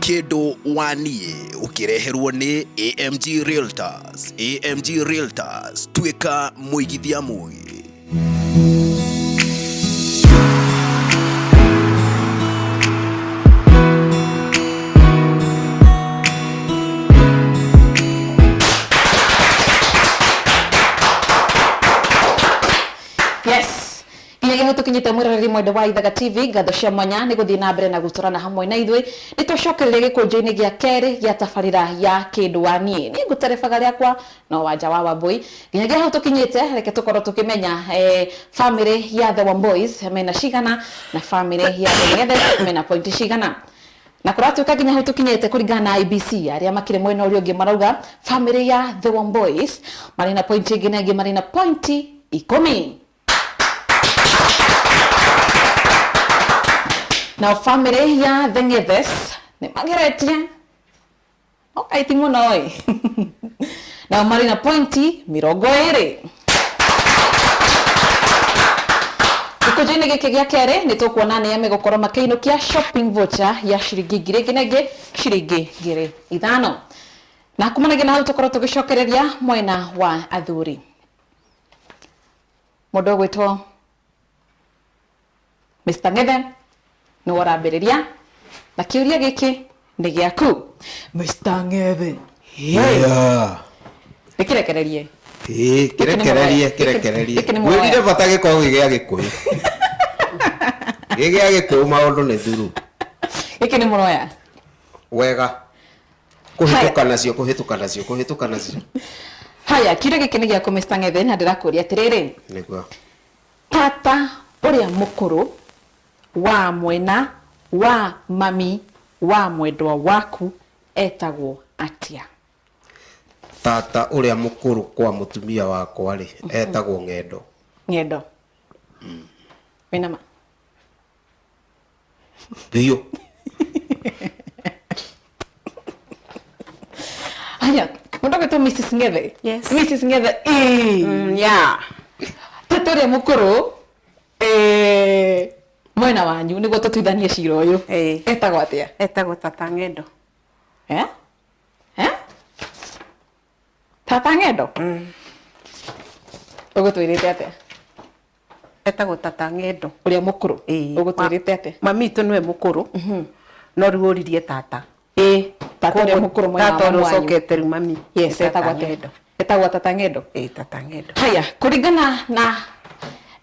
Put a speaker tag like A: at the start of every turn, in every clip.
A: Kĩndũ wa niĩ ũkĩreherwo nĩ AMG Realtors. AMG Realtors, tuĩka mũigithia mũgĩ.
B: Yes, nginyagia hau tũkinyĩte mwĩroreri mwende wa Ithaga TV, ngatho cia mwanya nĩ gũthiĩ na mbere na gũtũrana hamwe na ithuĩ. Nĩ twacokereria gĩkũnjo-inĩ gĩa kerĩ gĩa tabarĩra ya Kĩndũ wa Niĩ. Niĩ ngũterebaga rĩakwa no Wanja wa Wambũi. Nginyagia hau tũkinyĩte, reke tũkorwo tũkĩmenya eh, famĩlĩ ya The Wambois mena cigana na famĩlĩ ya The Ng'ethe mena pointi cigana. Na kũratuĩka nginya hau tũkinyĩte kũringana na IBC arĩa makĩrĩ mwena ũrĩa ũngĩ marauga famĩlĩ ya The Wambois marĩ na pointi ĩngĩ na ĩngĩ marĩ na pointi 10. Nao famĩlĩ ya The Ng'ethes nĩ mageretie no kaĩ ti mũno ĩ. Nao marĩ na pointi 20. Gĩkũnjo-inĩ gĩkĩ gĩa kerĩ nĩ tũkuona nĩa megũkorwo makĩinũkia shopping voucher ya ciringi ngiri ĩngĩ na ĩngĩ ciringi 5000. Na kumanagia na hau tũkorwo tũgĩcokereria mwena wa athuri. Mũndũ ũgwĩtwo Mr. Ng'ethe nĩwe ũrambĩrĩria na kĩũria gĩkĩ nĩ gĩaku. Mr. Ng'ethe.
C: Yeah.
B: Nĩkĩrekererie.
C: Ĩĩ, kĩrekererie, kĩrekererie.
B: Gĩkĩ nĩ mũroya.
C: Ngwĩrire bata gĩkorwo gĩ gĩa Gĩkũyũ. Gĩ gĩa Gĩkũyũ maũndũ nĩ thuru.
B: Gĩkĩ nĩ mũroya.
C: Wega. Kũhĩtũka nacio, kũhĩtũka nacio, kũhĩtũka nacio.
B: Haya, kĩũria gĩkĩ nĩ gĩaku Mr. Ng'ethe na ndĩrakũria atĩrĩrĩ.
C: Nĩguo.
B: Tata ũrĩa mũkũrũ wa mwena wa mami wa mwendwa waku etagwo atĩa?
C: Tata ũrĩa mũkũrũ kwa mũtumia wakwa rĩ, etagwo Ng'endo.
B: Ng'endo. Wĩna ma?
C: Biũ.
B: Haya, mũndũ agwĩtwo Mrs. Ng'ethe.
D: Yes.
B: Mrs. Ng'ethe. Ĩĩ.
D: Yeah.
B: Tata ũrĩa mũkũrũ eh, mwena wanyu nĩguo tũtuithanie cira ũyũ.
D: Ĩĩ.
B: Etagwo atĩa?
D: Etagwo Tata Ng'endo.
B: Eh? Eh? Tata Ng'endo? Ũgũtwĩrĩte atĩa?
D: Etagwo Tata Ng'endo.
B: Ũrĩa mũkũrũ?
D: Ĩĩ.
B: Ũgũtwĩrĩte atĩa?
D: Mami witũ nĩwe mũkũrũ. No rĩu ũririe tata.
B: Ĩĩ, tata ũrĩa mũkũrũ mwena wa
D: Tata ũrĩa
B: mami wanyu.
D: ũcokete rĩu mami.
B: Yes,
D: Nĩ Tata
B: etagwo atĩa?
D: Ng'endo.
B: Etagwo Tata Ng'endo?
D: Ĩĩ, Tata Ng'endo.
B: Haya, kũringana na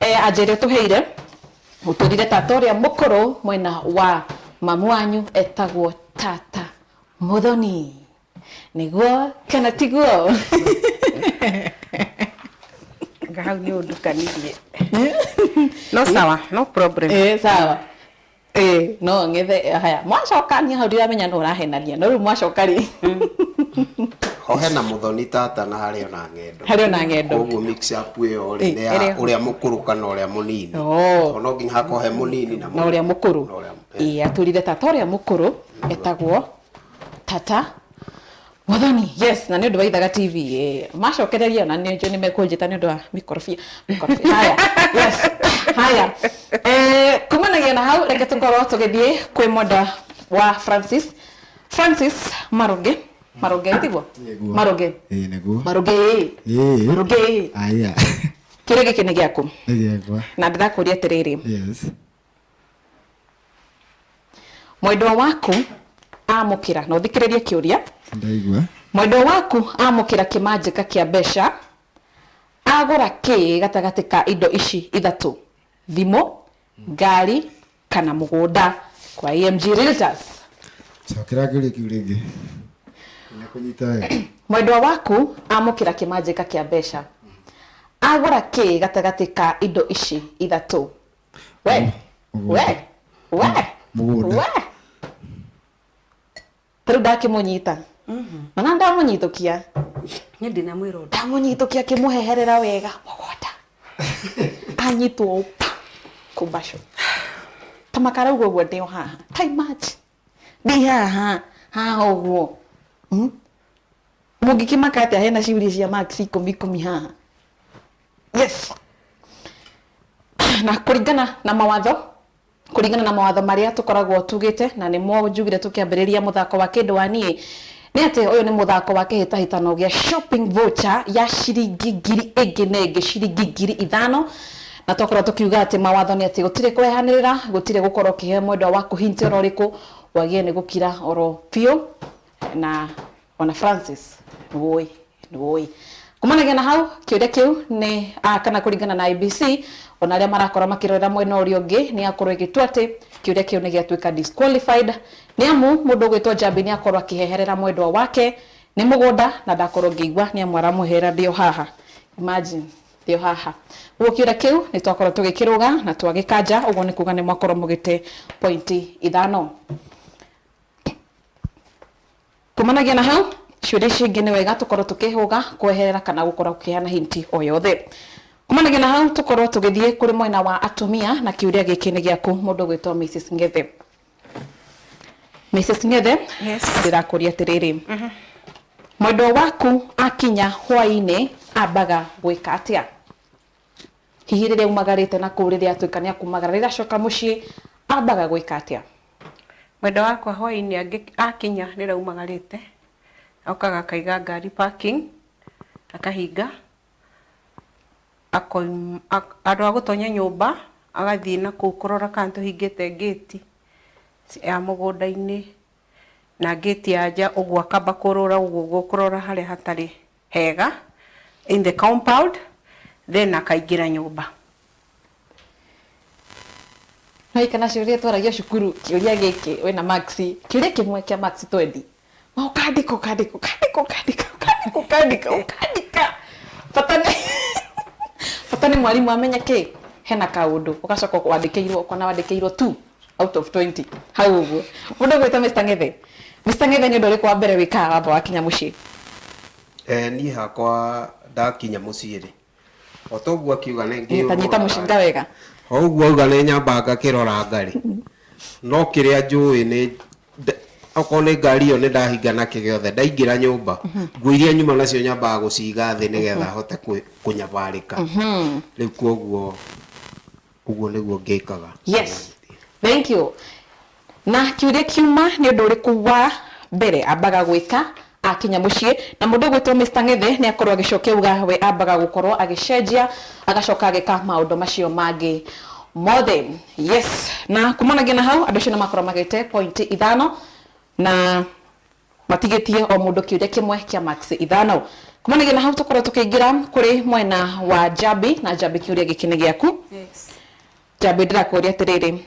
B: eh, anja ĩrĩa ũtũheire, ũtwĩrire tata ũrĩa mũkũrũ mwena wa mamu wanyu etagwo Tata Mũthoni. Nĩguo kana tiguo?
D: Anga hau nĩ ũndukanirie. No sawa, no problem.
B: Eh, sawa. Eh, no ng'ethe haya mwacoka niĩ hau ndiramenya nũ ũrahenania no rĩu mwacoka rĩ.
C: Ho hena Mũthoni tata na harĩ ona Ng'endo.
B: Harĩ ona Ng'endo.
C: Koguo mix up ĩyo rĩ, nĩ ya
D: Ĩrĩa-
C: ũrĩa mũkũrũ kana ũrĩa mũnini.
B: Oh.
C: To no nginya hakorwo he mũnini na
B: na ũrĩa mũkũrũ.
C: Na ũrĩa- eh.
B: Ĩĩ, atwĩrire tata ũrĩa mũkũrũ etagwo Tata Muthoni. Yes, na nĩ ũndũ wa Ithaga TV. Eh, macokereria ona nĩ njũĩ nĩ mekũnjĩta nĩ ũndũ wa mĩkorobia. Mĩkorobia. Haya. Yes. Haya. Eh, kumanagia na hau reke tũkorwo tũgĩthiĩ kwĩ mwenda wa Francis. Francis Marũnge. Marũnge tiguo?
E: Nĩguo.
B: Marũnge.
E: Ĩĩ nĩguo.
B: Marũnge ĩĩ.
E: Ĩĩ.
B: Marũnge ĩĩ.
E: Aya.
B: Kĩũria gĩkĩ nĩ gĩaku.
E: Nĩ gĩakwa.
B: Na ndĩrakũria atĩrĩrĩ.
E: Yes.
B: Mwendwa waku amũkĩra, na ũthikĩrĩrie kĩũria.
E: Ndaigua.
B: Mwendwa waku amũkĩra kĩmanjĩka kĩa mbeca, agũra kĩ gatagatĩ ka indo ici ithatũ? Thimũ, ngari kana mũgũnda? Kwa AMG Realtors.
E: Cokera kĩũria kĩu rĩngĩ. Ndinakũnyita wega.
B: Mwendwa waku amũkĩra kĩmanjĩka kĩa mbeca, agũra kĩ gatagatĩ ka indo ici ithatũ? We, we, we,
E: Mũgũnda.
B: we. Ta rĩu ndakĩmũnyita. Ona ndamũnyitũkia.
F: Niĩ ndinamwĩra ũndũ.
B: Ndamũnyitũkia akĩmũheherera wega mũgũnda. Anyitwo ũũ pa kũmbacũ. Ta makarauga ũguo ndĩ o haha. Ta imagine. Ndĩ haha, haha ũguo. Mũngĩkĩmaka atĩa hena ciũria cia marks ikũmi ikũmi haha? Yes. Na kũringana na mawatho Kũringana na mawatho marĩa tũkoragwo tugĩte, na nĩmo njugire tũkĩambĩrĩria mũthako wa kĩndũ wa niĩ, nĩ atĩ ũyũ nĩ mũthako wa kĩhĩtahĩtano gĩa shopping voucher ya ciringi 1000 ĩngĩ na ĩngĩ, ciringi 5000. Na twakorwo tũkiuga atĩ mawatho nĩ atĩ gũtirĩ kwehanĩrĩra, gũtirĩ gũkorwo ũkĩhe mwendwa waku hint oro ũrĩkũ, wagĩrĩire nĩ gũkira oro biũ. Na ona Francis nĩwũĩ nĩwũĩ kumanagia na hau kĩũria kĩu nĩ kana kũringana na IBC, ona arĩa marakorwo makĩrorera mwena ũrĩa ũngĩ, nĩ akorwo ĩgĩtua atĩ kĩũria kĩu nĩ gĩatuĩka disqualified, nĩ amu mũndũ ũgwĩtwo Njambi nĩ akorwo akĩheherera mwendwa wake nĩ mũgũnda na ndakorwo ngĩigua nĩ amu aramũhera ndĩ o haha. Imagine, ndĩ o haha. Ũguo kĩũria kĩu nĩ twakorwo tũgĩkĩrũga na twagĩkanja, ũguo nĩ kuga nĩ mwakorwo mũgĩte pointi 5. Kumanagia na hau ciũria ici ingĩ nĩ wega tũkorwo tũkĩhũga kweherera kana gũkorwo ũkĩheana hinti o yothe. Kumanagia na hau tũkorwo tũgĩthiĩ kũrĩ mwena wa atumia, na kĩũria gĩkĩ nĩ gĩaku, mũndũ ũgwĩtwo Mrs Ngethe. Mrs Ngethe.
D: Yes.
B: Ndĩrakũria atĩrĩrĩ, mwendwa waku akinya hwaĩ-inĩ ambaga gwĩka atĩa? Hihi rĩrĩa umagarĩte na kũu, rĩrĩa atuĩka nĩ akumagara, rĩrĩa acoka mũciĩ ambaga gwĩka atĩa?
D: Mwendwa wakwa hwaĩ-inĩ akinya rĩrĩa umagarĩte, okaga akaiga ngari parking, akahinga, handũ ha gũtonya nyũmba agathiĩ na kũu kũrora kana tũhingĩte ngĩti ya mũgũnda-inĩ na ngĩti ya nja, ũguo akamba kũrũra ũguo kũrora harĩa hatarĩ hega in the compound, then akaingĩra nyũmba.
B: No kana ciũria twaragio cukuru, kĩũria gĩkĩ wĩna marks, kĩũria kĩmwe kĩa marks 20, ma ũkandĩka ũkandĩka ũkandĩka ũkandĩka ũkandĩka ũkandĩka ũkandĩka, bata nĩ mwarimũ amenye kĩ hena kaũndũ, ũgacoka wandĩkĩirwo, ũkona wandĩkĩirwo 2 out of 20 hau ũguo. Mũndũ ũgwĩtwo Mr Ngethe, Mr Ngethe, nĩ ũndũ ũrĩkũ wa mbere wĩkaga wamba wakinya mũciĩ?
C: Niĩ hakwa ndakinya mũciĩ rĩ, o ta ũguo akiuga nĩ
B: Nyita nyita mũcinga wega.
C: O ũguo auga nĩ nyambaga ngakĩrora rĩ, no kĩrĩa njũĩ nĩ okorwo nĩ ngari ĩyo nĩ ndahinga na kĩgĩothe, ndaingĩra nyũmba, nguo iria nyuma nacio nyambaga gũciga thĩ nĩgetha hote kũnyabarĩka. Rĩu koguo ũguo nĩguo ngĩkaga.
B: Yes, thank you. Na kiuria kiuma nĩ ũndũ ũrĩkũ wa mbere ambaga gwĩka akinya mũciĩ, na mũndũ ũgwĩtwo Mr Ngethe nĩ akorwo agĩcokia uga we ambaga gũkorwo agĩcenjia, agacoka agĩka maũndũ macio mangĩ mothe. Yes, na kumanagia na hau andũ acio nĩ makorwo magĩte pointi 5 na matigĩtie o mũndũ kĩũria kĩmwe kĩa marks 5. Kumanagia na hau tũkorwo tũkĩingĩra kũrĩ mwena wa Njambi, na Njambi, kĩũria gĩkĩ nĩ gĩaku.
F: Yes.
B: Njambi, ndĩrakũria atĩrĩrĩ,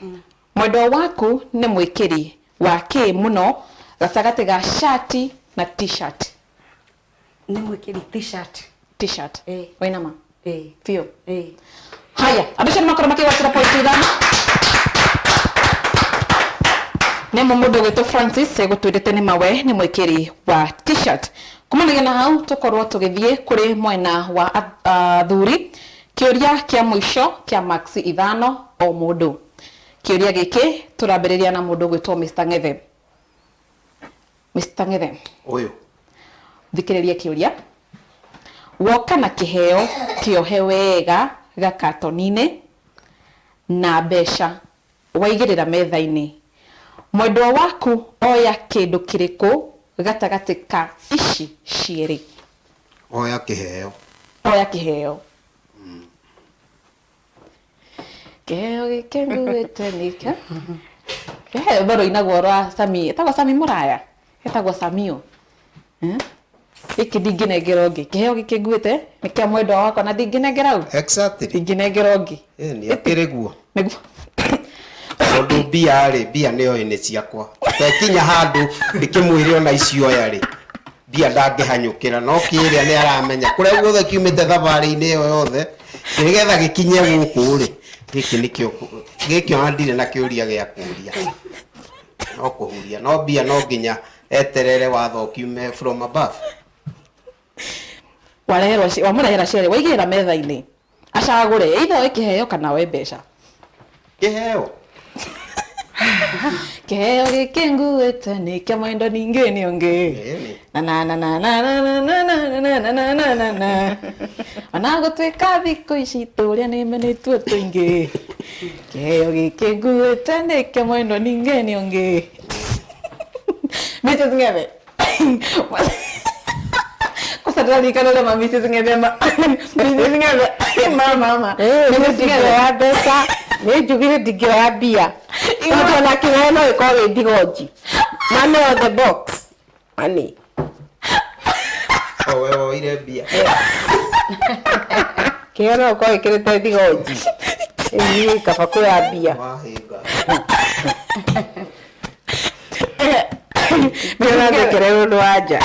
B: mwendwa waku nĩ mwĩkĩri wa kĩ mũno gatagatĩ ga shati na T-shirt?
F: Nĩ mwĩkĩri T-shirt.
B: T-shirt?
F: Eh.
B: Wĩna ma?
F: Eh.
B: Biũ?
F: Eh.
B: Haya, andũ acio nĩ makorwo makĩgwatĩra pointi 5. Nĩ mo mũndũ ũgwĩtwo Francis egũtwĩrĩte nĩ mawe nĩ mwĩkĩri wa T-shirt. Kumanagia na hau tũkorwo tũgĩthiĩ kũrĩ mwena wa athuri, kĩũria kĩa mũico kĩa marks 5 o mũndũ. Kĩũria gĩkĩ tũrambĩrĩria na mũndũ ũgwĩtwo Mr Ngethe. Mr Ngethe.
C: Ũyũ.
B: Thikĩrĩria kĩũria. Woka na kĩheo kĩohe wega gakatoni-inĩ na mbeca, waigĩrĩra metha-inĩ, mwendwa waku oya kĩndũ kĩrĩkũ gatagatĩ ka ici cierĩ?
C: Oya kĩheo.
B: Oya kĩheo. Kĩheo gĩkĩ nguĩte nĩkĩo kĩheo rwĩmbo rũinagwo rwa Sami, etagwo Sami Mũraya, etagwo Samio. Eh? Gĩkĩ ndingĩnengera ũngĩ. Kĩheo gĩkĩ nguĩte nĩ kĩa mwendwa wakwa na ndingĩnengera ũ?
C: Exactly.
B: Ndingĩnengera ũngĩ.
C: Nĩ akĩrĩ guo.
B: Nĩguo.
C: Tondũ mbia rĩ, mbia nĩoĩ nĩ ciakwa, tekinya handũ ndĩkĩmwĩre ona icioya rĩ, mbia ndangĩhanyũkĩra, no kĩrĩa nĩ aramenya kũrĩa guothe kiumĩte thabarĩ-inĩ ĩyo yothe nĩgetha gĩkinye gũkũ rĩ, gĩkĩ nĩkĩo gĩkĩ, ona ndirĩ na kĩũria gĩa kũria, no kũhuria, no mbia no nginya eterere watho ũkiume from above.
B: Wareherwo wamũrehera cierĩ, waigĩrĩra metha-inĩ, acagũre either oe kĩheo kana oe mbeca.
C: Kĩheo.
B: Kĩheo gĩkĩ nguĩte nĩ kĩa mwendo ningĩ nĩ ũngĩ.
C: Ĩni.
B: Na na na na na na na na na na na na na na na ona gũtuĩka thikũ ici tũrĩa nĩ menĩtuo tũingĩ. Kĩheo gĩkĩ nguĩte nĩkĩo mwendwa ningeni ũngĩ. Mrs. Ng'ethe. Kosa ndĩraririkana ũrĩa ma Mrs. Ng'ethe ma Mrs. Ng'ethe ma mama. Mrs. Ng'ethe.
D: Ndingĩoya mbeca nĩ njugire ndingĩoya mbia tondũ ona kĩheo no ĩkorwo ĩ thigonji. Money or the box. Money.
C: O we woire mbia.
D: Kĩheo no ũkorwo ĩkĩrĩte thigonji. Ĩĩ kaba kuoya mbia.
C: Wahĩnga.
D: Ndĩrathekere ũndũ wa nja.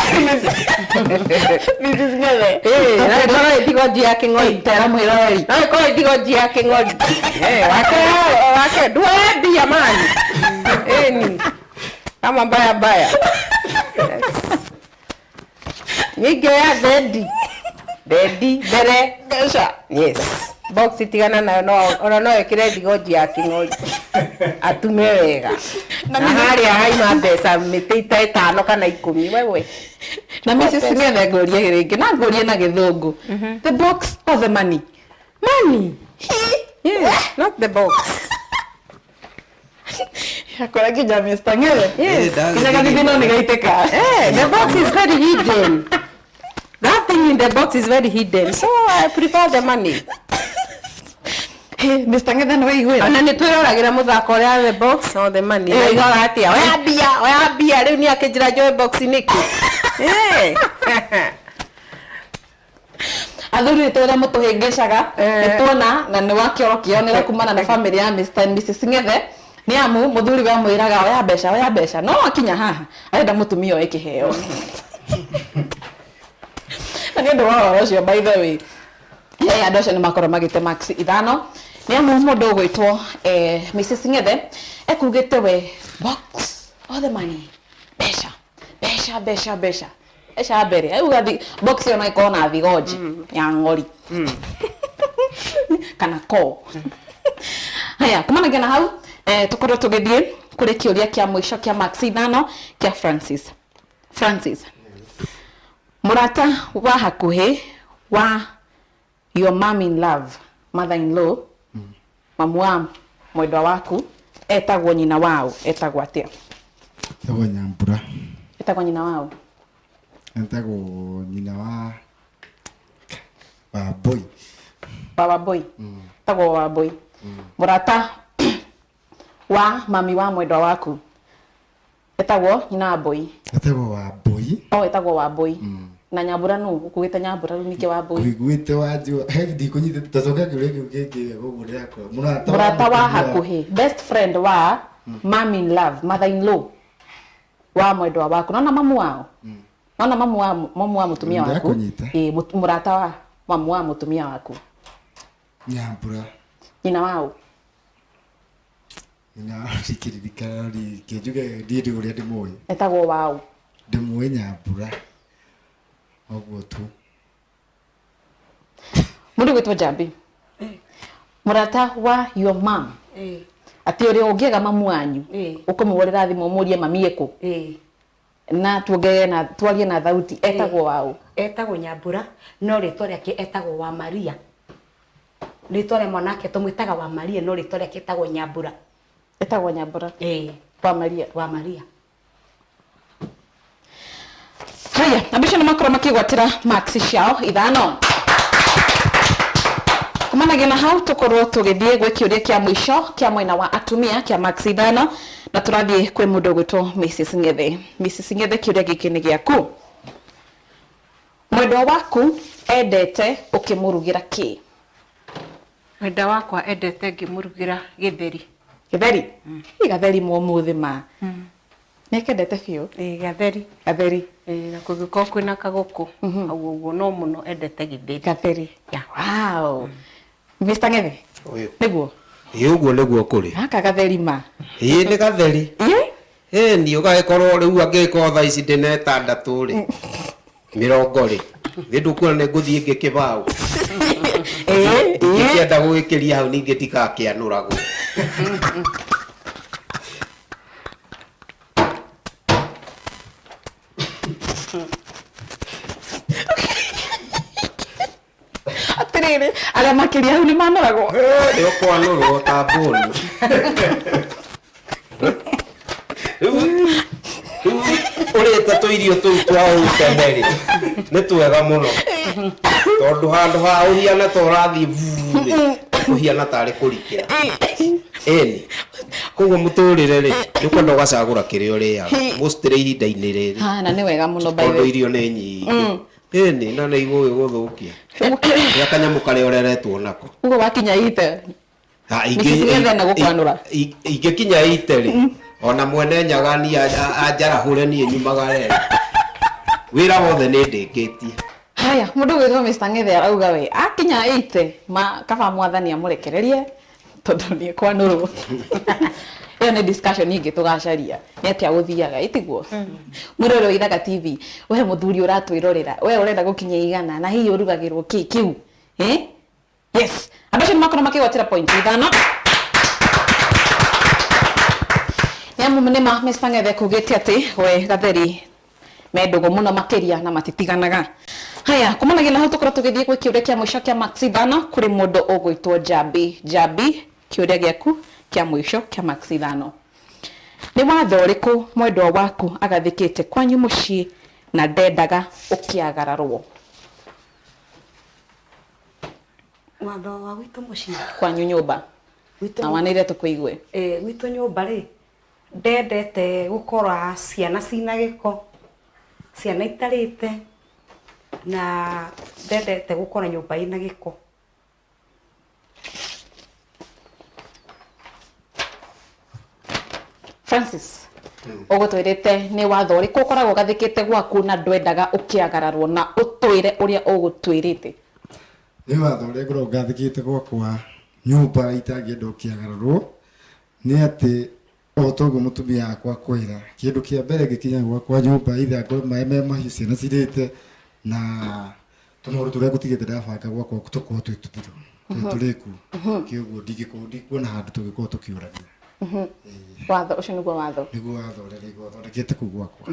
B: Mrs. Ng'ethe.
D: Ĩĩ no ĩkorwo ĩ thigonji ya kĩng'ori.
B: Tera mwĩroreri.
D: No ĩkorwo ĩ thigonji ya kĩng'ori. Eh, wake wake nduoya mbia mani. Ĩni. Kama mbaya mbaya. Yes. Ningĩoya thendi. Thendi mbere.
B: Mbeca.
D: Yes. Box tigana nayo no ona no ĩkĩre thigonji ya kĩng'ori. Atume wega.
B: Na
D: Na harĩa haima mbeca mĩtĩ ita ĩtano kana 10 wewe.
B: Na Mrs. Ng'ethe ngũrie rĩngĩ na ngũrie na gĩthũngũ. The box or the money?
D: Money. Yes, not the box.
B: Yakora nginya Mr. Ng'ethe.
C: Yes.
B: Nginya gathithino nĩ gaitĩka.
D: Eh, the box is very hidden. That thing in the box is very hidden. So I prefer the money.
B: Hey, Mr. Ng'ethe nĩ waiguĩra?
D: Ona nĩ twĩroragĩra mũthako ũrĩa the box or the money.
B: Eh.
D: Waigaga atĩa? Oya mbia, oya mbia, rĩu nĩ akĩnjĩra njoe box nĩkĩ? Eh.
B: Athuri nĩ tũrĩa mũtũhĩngĩcaga
D: Eh.
B: nĩ tuona na nĩ wakĩoro kĩonera kumana na family ya Mr. and Mrs. Ng'ethe nĩ amu mũthuri we amwĩraga oya mbeca oya mbeca no akinya haha arenda mũtumia oe kĩheo na nĩ ũndũ wa ũhoro ũcio by the way andũ acio nĩ makorwo magĩte max 5 nĩ amu mũndũ ũgwĩtwo Mrs. Ng'ethe ekugĩte we box all the money mbeca mbeca mbeca mbeca mbeca mbere auga box ĩyo no ĩkorwo na thigonji ya ng'ori kana ko. Haya kumanagia na hau tukorwo tũgĩthiĩ kũrĩ kĩũria kĩa mũico kĩa max 5 kĩa Francis. Francis, mũrata wa hakuhĩ wa your mom in love, mother in law, mamu wa mwendwa waku etagwo nyina wao etagwo atĩa?
E: Etagwo Nyambura.
B: Etagwo nyina wao.
E: Etagwo nyina wa Wambui.
B: Wa Wambui. Etagwo Wambui. Mũrata wa mami wa mwendwa waku etagwo nyina wa Mbui.
E: Etagwo Wambui.
B: Oh, etagwo Wambui. Na Nyambura nũ? Ũkuĩte Nyambura rĩu nĩkĩ Wambui?
E: Kũiguĩte wanjua. He ndikũnyitĩte tacoka kĩũria kĩu kĩngĩ gũkũ ndĩrakora. Mũrata
B: Mũrata wa
E: mũtumia
B: hakuhĩ, best friend wa mom in love, mother in law wa mwendwa waku. Nona mamu wao? Nona mamu wa mamu wa mũtumia waku?
E: Ndakũnyita.
B: Ĩĩ, mũrata wa mamu wa mũtumia waku.
E: Nyambura.
B: Nyina wao?
E: Nyina wao ndikĩririkana ndingĩnjuge ndiĩ ndĩ ũrĩa ndĩmũĩ.
B: Etagwo wao?
E: Ndĩmũĩ Nyambura. Ũguo tu.
B: Mũndũ gwĩtwo Njambi. Mũrata wa your mom. Atĩ ũrĩa ũngĩaga mamu wanyu ũkũmũhũrĩra thimũ ũmũrie mami ekũ na tuongerere na twarie na thauti etagwo waũ?
F: Etagwo Nyambura no rĩtwa rĩake etagwo wa Maria. Rĩtwa rĩa mwanake tũmwĩtaga wa Maria no rĩtwa rĩake etagwo Nyambura.
B: Etagwo Nyambura. Wa Maria.
F: Wa Maria.
B: Haya, andũ acio nĩ makorwo makĩgwatĩra marks ciao 5. Kumanagia na hau tũkorwo tũgĩthiĩ gwĩ kĩũria kĩa mũico kĩa mwena wa atumia kĩa marks 5 na tũrathiĩ kwĩ mũndũ ũgwĩtwo Mrs. Ng'ethe. Mrs. Ng'ethe kĩũria gĩkĩ nĩ gĩaku. Mwendwa waku endete ũkĩmũrugĩra kĩ?
D: Mwendwa wakwa endete ngĩmũrugĩra gĩtheri.
B: Gĩtheri? Ĩ gatheri mũmũthĩ ma. Nĩakendete biũ?
D: Ĩ gatheri.
B: Gatheri.
D: Ĩ na kũngĩkorwo kwĩna kagũkũ hau ũguo no mũno endete gĩtheri.
B: Gatheri.
D: Yeah.
B: Wow. Mr. Ng'ethe.
C: Ũyũ.
B: Nĩguo?
C: Ĩ ũguo nĩguo kũrĩ.
B: Gaka gatheri ma.
C: Ĩ nĩ gatheri.
B: Ĩ?
C: Ĩ ni ũgagĩkorwo rĩu angĩgĩkorwo thaa ici ndĩna 6 rĩ. 20 rĩ. Thĩ ndũkuona nĩ ngũthiĩ ngĩkĩbaũ.
B: Ĩ, ĩ.
C: Ndingĩkĩenda gũgĩkĩria hau ningĩ ndikakĩanũragwo.
B: Atĩrĩrĩ. Atiriri, aria makiria hau ni manoragwo.
C: Nĩ ũkwanũrwo ta mbũni. Rĩu ũrĩte tũirio tũu twa ũũ tene rĩ, nĩ twega mũno tondũ handũ ha ũhiana ta ũrathiĩ vuu rĩ, ũhiana tarĩ kũrikĩra. Ĩni koguo mũtũrĩre rĩ, nĩ ũkwenda ũgacagũra kĩrĩa ũrĩaga mostly ihinda-inĩ rĩrĩ,
B: Ha, na nĩ wega mũno by the
C: tondũ
B: way.
C: irio nĩ nyingĩ. Ĩni na nĩ igũgĩgũthũkia. Rĩa kanyamũ karĩa ũreretwo nako.
B: Uguo wakinya ite.
C: Ha,
B: Mrs. Ngethe na gũkwanũra.
C: Ingĩkinya ite rĩ, ona mwene nyaga niĩ anjarahũre niĩ nyumagare rĩ, wĩra wothe nĩ ndĩkĩtie.
B: Haya, mundu gwitwo Mr. Ngethe arauga we akinya ite ma kaba mwathani amũrekererie tondũ nĩ ekwanũrwo. Ĩyo nĩ discussion ingĩ tũgacaria nĩ atĩa gũthiaga ĩtiguo. Mwĩrore wa Ithaga TV, we mũthuri ũratwĩrorera, we ũrenda gũkinya igana na hihi ũrugagĩrwo kĩ kĩu, eh? Yes, andũ acio nĩmakorwo makĩgwatĩra point ithano. Nĩ amu nĩma Mr. Ngethe kugĩte atĩ we Gatheri me ndũgũ mũno makĩria na matitiganaga. Haya, kumanagia na hau tũkorwo tũgĩthiĩ gwĩ kĩũria kĩa mũico kĩa Max ithano kũrĩ mũndũ ũgwĩtwo Jambi. Jambi, kĩũria gĩaku kĩa mũico kĩa Max ithano. Nĩ watho ũrĩkũ mwendwa waku agathĩkĩte kwanyu mũciĩ na ndendaga ũkĩagararwo?
F: Watho wa gwitũ mũciĩ.
B: Kwanyu nyũmba.
F: Gwitũ
B: Na wanĩrĩre tũkũigue.
F: Gwitũ nyũmba rĩ, ndendete gũkora ciana cina gĩko, ciana itarĩte, na ndendete gũkora nyũmba ĩna gĩko.
B: Francis, ũgũtwĩrĩte nĩ watho ũrĩkũ ũkoragwo ũgathĩkĩte gwaku na ndwendaga ũkĩagararwo, na ũtwĩre ũrĩa ũgũtwĩrĩte.
E: Nĩ watho ũrĩa ngoragwo ngathĩkĩte gwakwa nyũmba itangĩenda ũkĩagararwo nĩ atĩ o toguo mũtumia wakwa kwĩra kĩndũ kĩa mbere ngĩkinya gwakwa nyũmba itha ngore maĩ me mahiũ ciana cirĩte na tũmaũndũ tũrĩa ngũtigĩte ndabanga gwakwa tũkorwo twĩ tũthiru twĩ tũrĩku, kĩoguo ndingĩkorwo ndikuona handũ tũngĩkorwo tũkĩũrania.
B: Watho ũcio nĩguo watho.
E: Nĩguo watho ũrĩa rĩngĩ thondekete kũu gwakwa.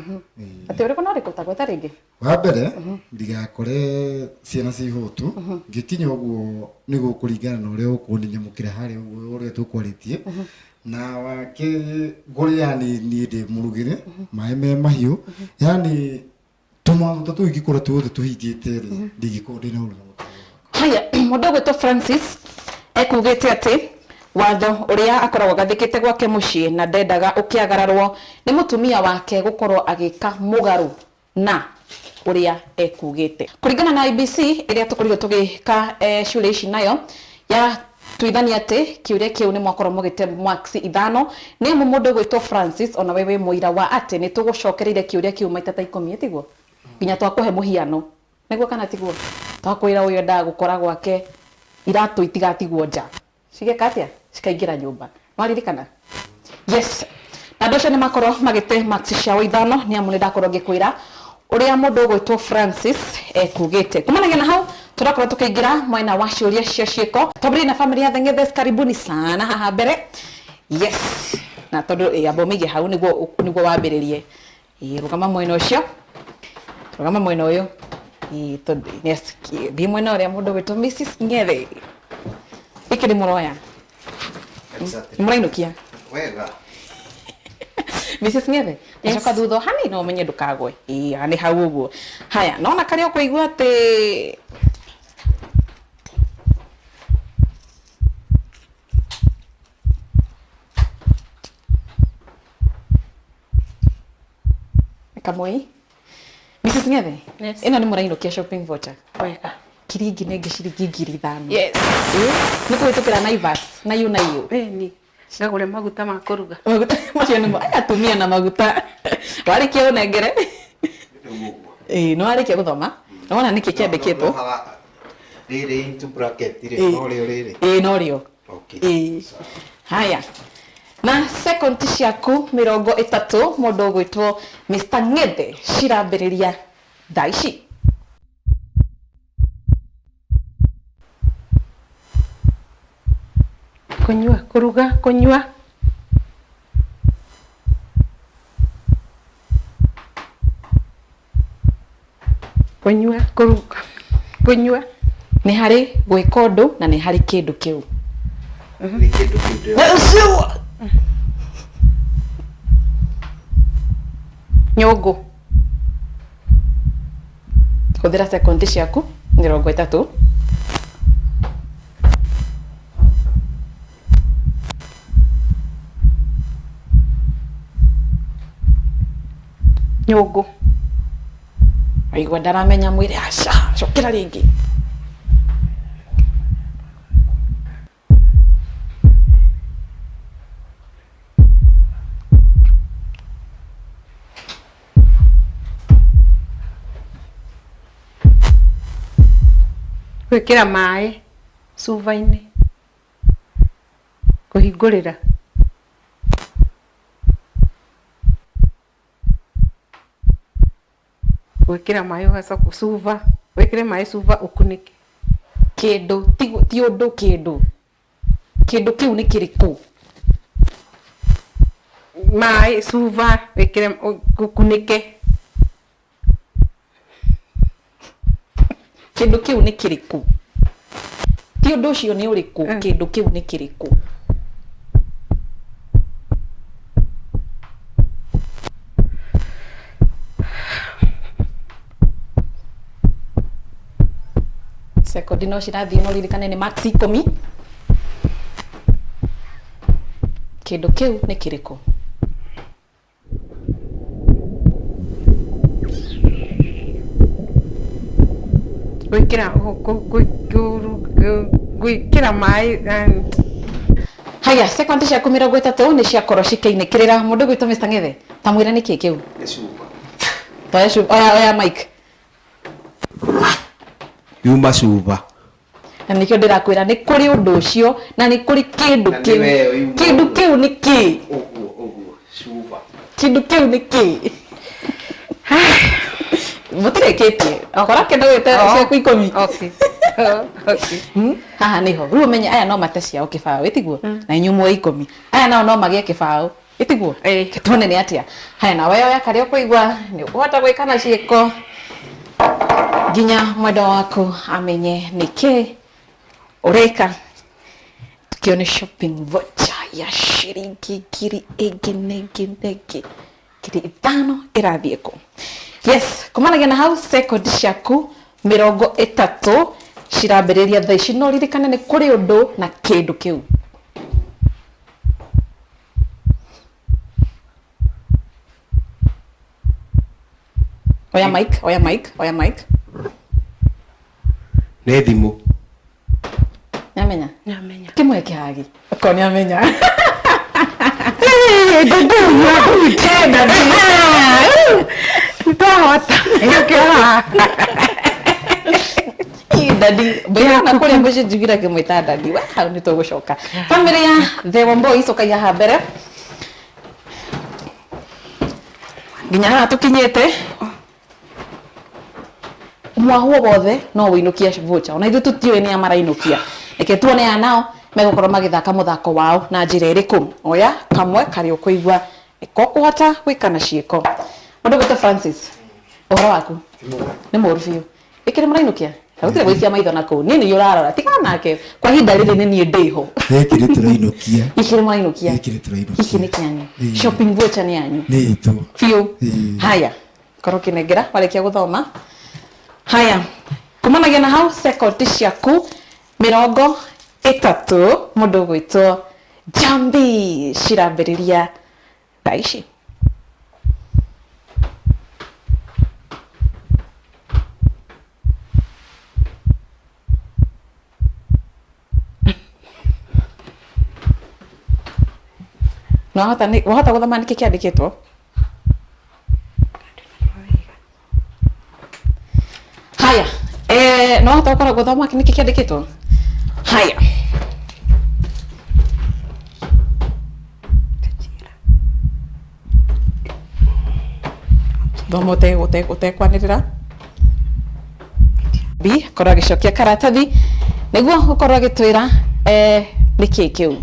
B: Atĩ ũrĩkũ na ũrĩkũ ta gweta rĩngĩ?
E: Wa mbere ndigakore ciana ci hũtu, ngĩkinya ũguo nĩ gũkũringana na ũrĩa ũkũninyamũkĩra harĩa ũguo ũrĩa tũkwarĩtie, na wa kerĩ ngũre yani niĩ ndĩ mũrugĩre maĩ me mahiũ, yani tũmaũndũ ta tũu ingĩkorwo tuothe tũhingĩte rĩ, ndingĩkorwo ndĩna ũru na mũtumia wakwa.
B: Haya, mũndũ ũgwĩtwo Francis ekugĩte atĩ watho ũrĩa akoragwo agathĩkĩte gwake mũciĩ na ndendaga ũkĩagararwo nĩ mũtumia wake gũkorwo agĩka mũgarũ na ũrĩa ekugĩte. Kũringana na IBC ĩrĩa tũkorirwo tũgĩka ciũria ici nayo ya tuithania atĩ kĩũria kĩu nĩ mwakorwo mũgĩte marks ithano, nĩ amu mũndũ ũgwĩtwo Francis ona we wĩ mũira wa atĩ nĩ tũgũcokereire kĩũria kĩu maita ta 10 tiguo nginya twakũhe mũhiano nĩguo kana tiguo twakwĩra ũyũ endaga gũkora gwake iratũ itigatigwo nja cigeka atĩa cikaingĩra nyũmba, nĩwaririkana? Yes, na andũ acio nĩ makorwo magĩte marks ciao ithano nĩ amu nĩ ndakorwo ngĩkwĩra ũrĩa mũndũ ũgwĩtwo Francis ekugĩte. Kumanagia na hau tũrakorwo tũkĩingĩra mwena wa ciũria cia ciĩko. Twambĩrĩrie na family ya Thengethes, karibuni sana haha mbere. Yes, na tondũ amba ũmĩige hau nĩguo wambĩrĩrie. Rũgama mwena ũcio, rũgama mwena ũyũ. Tondũ yes, thiĩ mwena ũrĩa mũndũ ũgwĩtwo Mrs. Ngethe. Gĩkĩ nĩ mũroya?
C: Exactly.
B: Mũrainũkia?
C: Wega.
B: Mrs. Ngethe, acoka thutha hani no ũmenye ndũkagwe. Ĩĩ, nĩ hau ũguo. Haya, nona karĩa ũkũigua atĩ Kamoi. Mrs. Ngethe,
D: Yes.
B: ĩno nĩ mũrainũkia shopping voucher.
D: Wega.
B: Kiringi nĩ ciringi 5,000.
D: Yes.
B: Nĩ kũhĩtũkĩra Naivas na yu na yu.
D: Ĩni, ngagũre maguta ma kũruga.
B: Maguta macio nĩ aya atumia na maguta. Warĩkia ũnengere. Ĩĩ, nĩ warĩkia gũthoma. Nĩwona nĩkĩ kĩandĩkĩtwo?
C: Rĩrĩ into bracket rĩ, no rĩo rĩrĩ.
B: Ĩĩ, no rĩo.
C: Okay.
B: Ĩĩ. Haya. Na second ciaku 30 mũndũ ũgwĩtwo Mr. Ngethe cirambĩrĩria thaa ici.
D: Kũnyua, kũruga, kũnyua. Kũnyua, kũruga, kũnyua.
B: Nĩ harĩ gwĩka ũndũ na nĩ harĩ kĩndũ kĩu.
C: Nĩ kĩndũ kĩu ndĩrona.
D: Nyũngũ.
B: Hũthĩra sekondi ciaku 30.
D: Nyũngũ.
B: Waigua ndaramenya mwĩre aca, cokera rĩngĩ.
D: Gwĩkĩra maĩ cuba-inĩ. Kũhingũrĩra. Gwĩkĩra maĩ ũgacoka cuba, wĩkĩre maĩ cuba ũkunĩke.
B: Kĩndũ ti ũndũ kĩndũ. Kĩndũ kĩu nĩ kĩrĩkũ?
D: Maĩ cuba wĩkĩre ũkunĩke.
B: Kĩndũ kĩu nĩ kĩrĩkũ? Ti ũndũ ũcio nĩ ũrĩkũ, kĩndũ kĩu nĩ kĩrĩkũ? Sekondi no cirathiĩ no ririkane nĩ max 10. Kĩndũ kĩu nĩ kĩrĩkũ?
D: Gwĩkĩra gwĩkĩra maĩ.
B: Haya, sekondi ciaku 30 nĩ ciakorwo cikĩinĩkĩrĩra. Mũndũ ũgwĩtwo Mr. Ng'ethe, ta mwĩre nĩkĩ kĩu?
C: Nĩ cuba.
B: Toya cuba, oya oya mic.
C: Yuma cuba.
B: Na nĩkĩo ndĩrakwĩra nĩ kũrĩ ũndũ ũcio na nĩ kũrĩ kĩndũ
C: Na nĩ
B: kĩu.
C: we yuma
B: Kĩndũ
C: ũguo.
B: kĩu nĩ kĩ?
C: Ũguo ũguo cuba.
B: Kĩndũ kĩu nĩ kĩ? Mũtirĩkĩtie. Okora kĩndũ gĩte ciaku 10.
D: Okay. Okay.
B: Haha nĩho. Rĩu ũmenye aya no mate ciao kĩbaũ, ĩtiguo? Na inyuĩ muoe 10. Aya nao no magĩe kĩbaũ, ĩtiguo?
D: Ĩĩ.
B: Tuone nĩ atĩa. Haya, nawe oya karĩa ũkũigua nĩ ũkũhota gwĩka na ciĩko nginya mwendwa waku amenye nĩkĩ ũreka. Tukione shopping voucher ya ciringi ngiri ĩngĩ na ĩngĩ na ĩngĩ 5,000 ĩrathiĩ kũ? Yes, kumanagia na hau sekondi ciaku 30 cirambĩrĩria thaa ici, no ririkane nĩ kũrĩ ũndũ na kĩndũ kĩu. Oya mic, oya mic, oya mic.
C: Nĩ thimũ.
B: Nĩamenya?
D: Nĩamenya.
B: Kĩmwe kĩhagi. Okorwo nĩamenya.
D: Nĩtwahota. Gĩũkĩra.
B: Dadi, mbĩra kũrĩa mũciĩ njiguire akĩmwĩta dadi. We, hau nĩ tũgũcoka. Family ya The Wamboi cokagia haha mbere. Nginya haha tũkinyĩte. Mwahuo wothe no wĩinũkie voucher. Ona ithuĩ tũtiũĩ nĩa marainũkia. Reke tuone aya nao megũkorwo magĩthaka mũthako wao na njĩra ĩrĩkũ. Oya kamwe karĩa ũkũigua nĩko ũkũhota gwĩka na ciĩko. Mũndũ ũgwĩtwo Francis, ũhoro waku? Nĩ mũũru biũ. Gĩkĩ nĩ mũrainũkia? Gũtirĩ gũikia maitho na kũu. Niĩ nĩ ũrarora. Tigana nake. Kwa ihinda rĩrĩ nĩ niĩ ndĩho.
E: Gĩkĩ nĩ tũrainũkia.
B: Gĩkĩ nĩ mũrainũkia.
E: Gĩkĩ nĩ tũrainũkia.
B: Gĩkĩ nĩ kĩanyu.
E: Ĩĩ.
B: Shopping voucher nĩ yanyu.
E: Nĩ itũ.
B: Biũ.
E: Ĩĩ.
B: Haya. Korwo ũkĩnengera warĩkia gũthoma. Haya. Kumanagia na hau sekondi ciaku 30 mũndũ ũgwĩtwo Jambi cirambĩrĩria thaa ici. Wahota nĩ wahota gũthoma nĩkĩ kĩandĩkĩtwo? Haya, no wahota gũkorwo gũthoma nĩkĩ kĩandĩkĩtwo? Haya. Thoma ũtekwanĩrĩra. B korwo agĩcokia karatathi nĩguo ũkorwo agĩtwĩra nĩkĩ kĩu.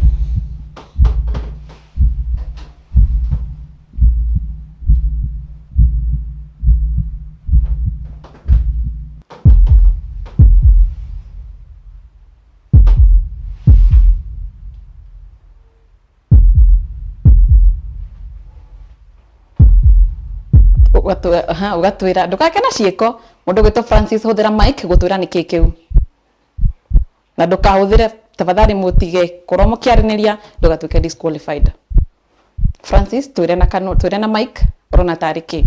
B: Ũgatwĩra ndũgake na ciĩko. Mũndũ ũgwĩtwo Francis, hũthĩra mic gũtwĩra nĩkĩ kĩu, na ndũkahũthĩre tafadhali, mũtige korwo mũkĩaranĩria, ndũgatuĩke disqualified. Francis, twĩre na kanua, twĩre na mic, ũrona tarĩ kĩ?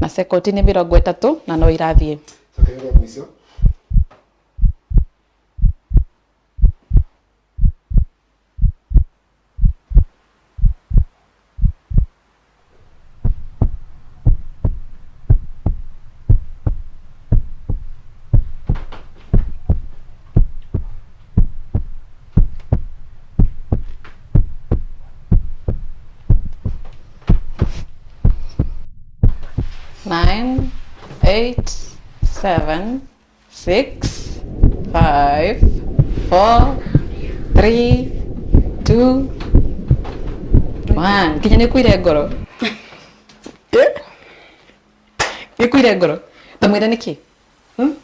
B: Na sekondi nĩ 30 na no irathiĩ.
E: Cokereria mũico.
B: 9, 8, 7, 6, 5, 4, 3, 2, 1. Kinya nĩ kuire ngoro. Nĩ kuire ngoro. Tamwĩre nĩkĩ?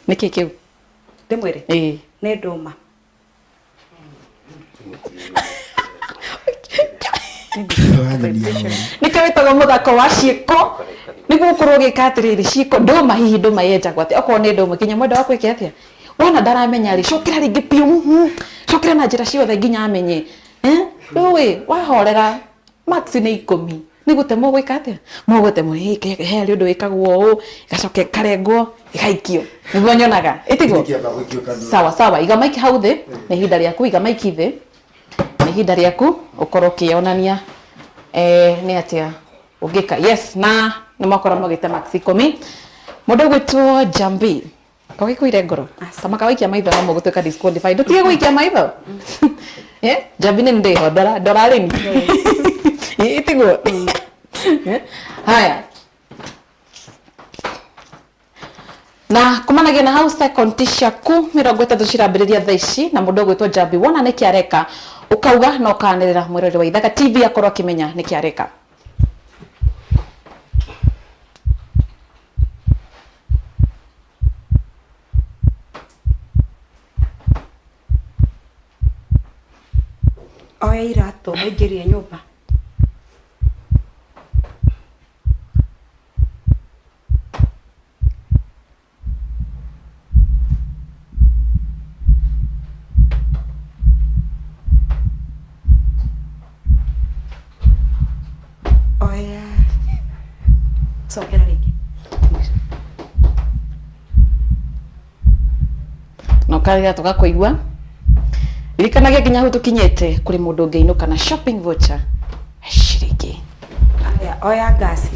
B: Nĩkĩ kĩu?
F: Ndĩmwĩre?
B: Ĩĩ.
F: Nĩ ndũma.
E: Wanyonia ũru.
B: Nĩkĩo wĩtagwo mũthako wa ciĩko, nĩguo ũkorwo ũgĩka atĩrĩrĩ, ciĩko ndũma, hihi ndũma yenjagwo atĩa? Okorwo nĩ ndũma, kinya mwenda waku ĩke atĩa? Wona ndaramenya rĩ, cokera rĩngĩ piũ, cokera na njĩra ciothe nginya amenye. Rĩu ĩ wahorera, max nĩ 10, nĩ gũtemwo gwĩka atĩa, mũgũtemwo he harĩ ũndũ wĩkagwo ũũ, ĩgacoka ĩkarengwo, ĩgaikio, nĩguo nyonaga ĩtiguo.
E: Kĩamba gũikio kanua.
B: Sawa sawa, iga maiki hau thĩ, nĩ ihinda rĩaku, iga maiki thĩ, nĩ ihinda rĩaku ũkorwo ũkĩonania nĩ atĩa ũngĩka. Yes, na nĩ mwakorwo mũgĩte max 10. Mũndũ ũgwĩtwo Jambi, kogĩkũire ngoro tamaka waikia maitho no mũgũtuĩka disqualified, ndũtige gũikia maitho. Jambi nĩ ndĩho, ndora ndora arĩmi ĩtiguo. Haya, na kumanagia na hau sekondi ciaku 30 cirambĩrĩria thaa ici, na mũndũ ũgwĩtwo Jambi, wona nĩkĩ areka ũkauga na ũkanĩrĩra mwĩroreri wa Ithaka TV akorwo akĩmenya nĩkĩ areka.
F: Oya iratũ aingĩrie nyũmba. Oya, cokera rĩngĩ.
B: Na ũkarĩra tũgakũigua. Ririkanagia nginya hau tũkinyĩte kũrĩ mũndũ ũngĩinũka na shopping voucher ya ciringi.
F: Aya, oya ngasi.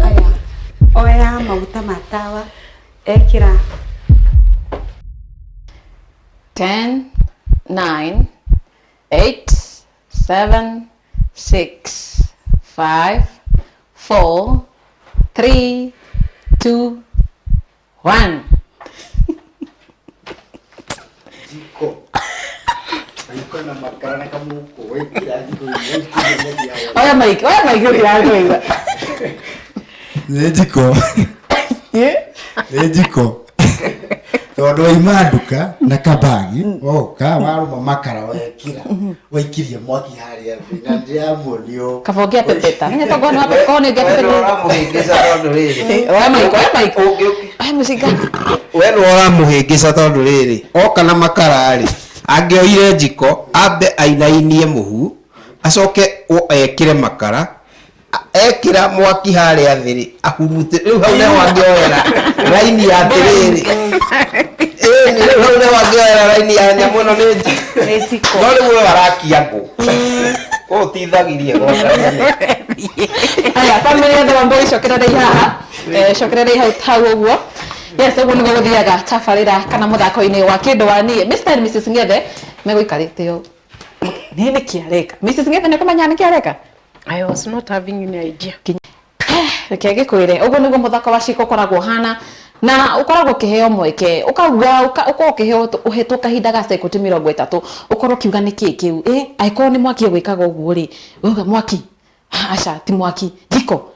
F: Aya, oya maguta ma tawa, ekĩra.
B: 10, 9, 8, 7, 6, 5, 4, 3, 2, 1.
E: Jiko. Jiko na makara na kamuko wekira jiko.
B: Oya mic, oya mic ũtirakwĩgua.
E: Nĩ jiko. Nĩ jiko. Tondũ waima nduka na kabagi woka warũma makara wekĩra waikirie mwaki harĩa thĩ na ndĩramuonio.
B: Kaba ũngĩatepeta. Nĩ tokorwo nĩ wakorwo nĩ
C: We nĩ
B: ũngĩatepeta.
C: ũramũhĩngĩca tondũ rĩrĩ.
B: Oya mic, oya mic. Oya mũcinga.
C: We nĩ ũramũhĩngĩca tondũ rĩrĩ, oka na makara rĩ, angĩoire njiko ambe ainainie mũhu, acoke ekĩre makara, ekĩra mwaki harĩa thĩ rĩ, ahurute rĩu hau nĩho angĩoera raini ya atĩrĩrĩ. Ĩni rĩu hau nĩho angĩoera raini ya nyamũ ĩno nĩ njiko.
F: Nĩ njiko.
C: No rĩu ũyũ arakia ngũ. Ũyũ ũtithagirie gwaka.
B: Aya, family yothe wamba ũgĩcokererei haha. Cokererei hau hau ũguo. Yes, ũguo nĩguo gũthiaga tabarĩra kana mũthako-inĩ wa kĩndũ wa niĩ. Mr and Mrs Ng'ethe megũikarĩte ũũ. Nĩ nĩkĩ areka? Mrs Ng'ethe nĩ ũkũmenya nĩkĩ areka?
D: I was not having any idea.
B: Reke ngĩkwĩre, ũguo nĩguo mũthako wa ciĩko ũkoragwo ũhana, na ũkoragwo ũkĩheo mweke, ũkauga, ũkoragwo ũkĩheo, ũhetwo kahinda ga sekondi 30, ũkorwo ũkiuga nĩkĩ kĩu. Angĩkorwo nĩ mwaki ũgwĩkaga ũguo rĩ, ũgauga mwaki, aca ti mwaki, jiko.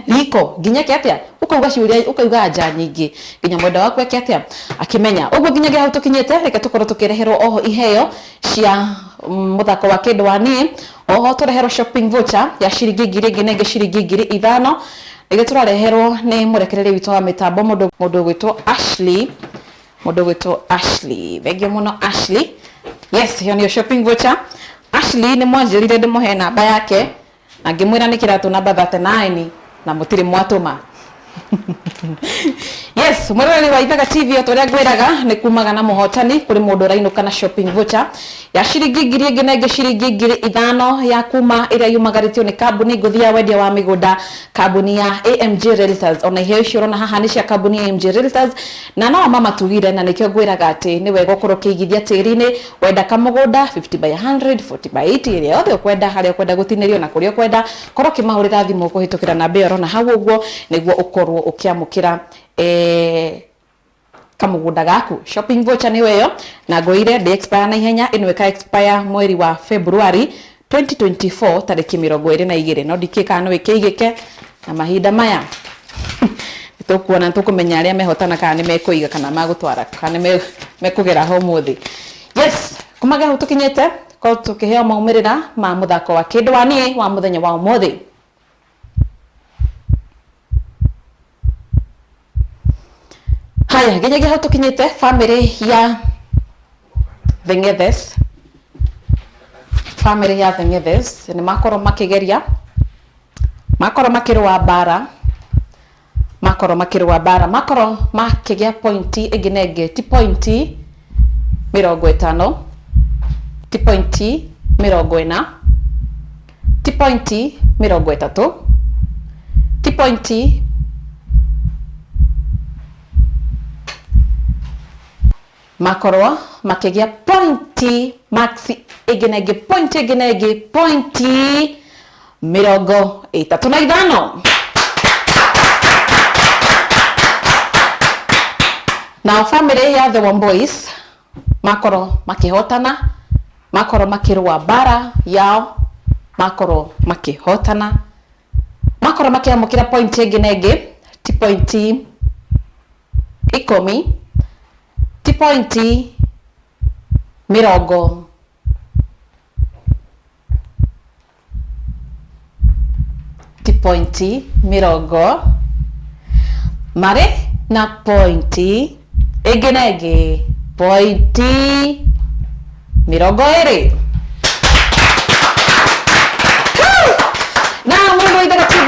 B: Riko nginya eke atia ukauga ciuria ukauga anja nyingĩ nginya mwenda waku eke atia akimenya ũguo nginyagia hau tũkinyĩte reke tũkorwo tũkĩreherwo oho iheo cia mũthako wa kĩndũ wa niĩ oho tũreherwo shopping voucher ya ciringi 1000 na ĩngĩ ciringi 5000 ĩrĩa tũrareherwo nĩ mũrekereria witũ wa mĩtambo mũndũ ũgwĩtwo Ashley mũndũ ũgwĩtwo Ashley thengio mũno Ashley yes hiyo nĩyo shopping voucher Ashley nĩ mwanjĩrire ndĩmũhe namba yake na ngĩmwĩra nĩ kĩratũ namba 39 na mũtirĩ mwatũma yes mwĩroreri wa Ithaga TV o ta ũrĩa ngwĩraga nĩ kumaga na mũhotani kũrĩ mũndũ ũrainũka na shopping voucher ya ciringi 1000 na ĩngĩ ciringi 5000 ya kuma ĩrĩa yumagarĩtio nĩ kambuni ngũthi ya wendia wa mĩgũnda kambuni ya AMG Realtors ona iheo icio ũrona haha nĩ cia kambuni ya AMG Realtors na no mamatugire na nĩkĩo ngwĩraga atĩ nĩ wega ũkorwo ũkĩigithia tĩri-inĩ wenda kamũgũnda 50 by 100 40 by 80 ĩrĩa yothe ũkwenda harĩa ũkwenda gũtinĩrio na kũrĩa ũkwenda korwo ũkĩmahũrĩra thimũ kũhĩtũkĩra namba ĩyo ũrona hau ũguo nĩguo ũkorwo ũkĩamũkĩra kamũgũnda gaku shopping voucher nĩyo ĩyo na ngwĩire ndĩ expire na ihenya ĩno ĩka expire mweri wa February 2024 tarĩki 22 no ndikĩĩ kana no ĩkĩigĩke na mahinda maya nĩtũkuona nĩtũkũmenya arĩa mehotana kana nĩ mekũiga kana magũtwara kana nĩ mekũgera ho ũmũthĩ yes kumaga hau tũkinyĩte korwo tũkĩheo maumĩrĩra ma mũthako wa kĩndũ wa niĩ wa mũthenya wa ũmũthĩ haya nginyagia hau tũkinyĩte family ya The Ngethes family ya The Ngethes nĩ makorwo makĩgeria makorwo makĩrũa mbara makorwo makĩrũa mbara makorwo makĩgĩa pointi ĩngĩ na ĩngĩ ti pointi 50 ti pointi 40 ti pointi 30 ti pointi makorwo makĩgĩa pointi maxi ĩngĩ na ĩngĩ pointi ĩngĩ na ĩngĩ pointi 35 na family ya The One Boys makorwo makĩhotana makorwo makĩrũa mbara yao makorwo makĩhotana makorwo makĩamũkĩra pointi ĩngĩ na ĩngĩ ti pointi 10 ti pointi 20 ti pointi 20 marĩ na pointi ĩngĩ na ĩngĩ pointi 20 na mũndũ Ithaga TV